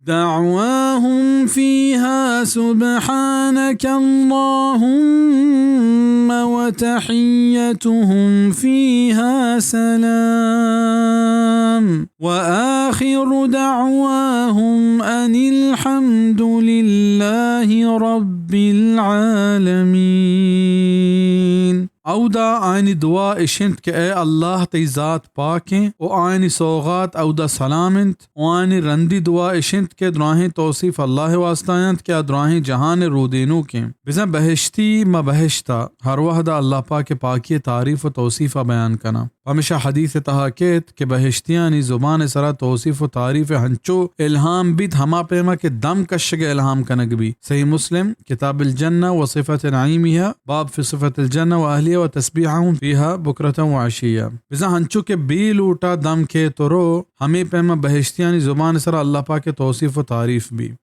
دعواهم فيها سبحانك اللهم وتحيتهم فيها سلام وآخر دعواهم أن الحمد لله رب العالمين. اودا آیانی دعا اش انت کہ اے اللہ، تئی ذات پاک انت، و آیانی سوغات اودا سلام انت، و آیانی رندی دعا اش انت کہ دراہیں توصیف اللہ واسطہ انت کہ آ دراہیں جہان رودینوک انت۔ بزاں بہشتی ماں بہشتا ہر وہدا اللہ پاک پاکی تعریف و توصیفا بیان کناں۔ پمیشا حدیث تہا کیت کہ بہشتیانی زبان سرا توصیف و تعریف ہنچو الہام بیت، ہما پیما کہ دم کشگ الہام کنگ بیت۔ صحیح مسلم، کتاب الجنہ و صفت نعیمها، باب فی صفت الجنہ و اہلها و تسبیحهم فیها بکرة و عشیہ۔ بزاں ہنچو کہ بے لوٹا دم کیت و رو، ہمے پیما بہشتیانی زبان سرا اللہ پاک توصیف و تعریف بیت۔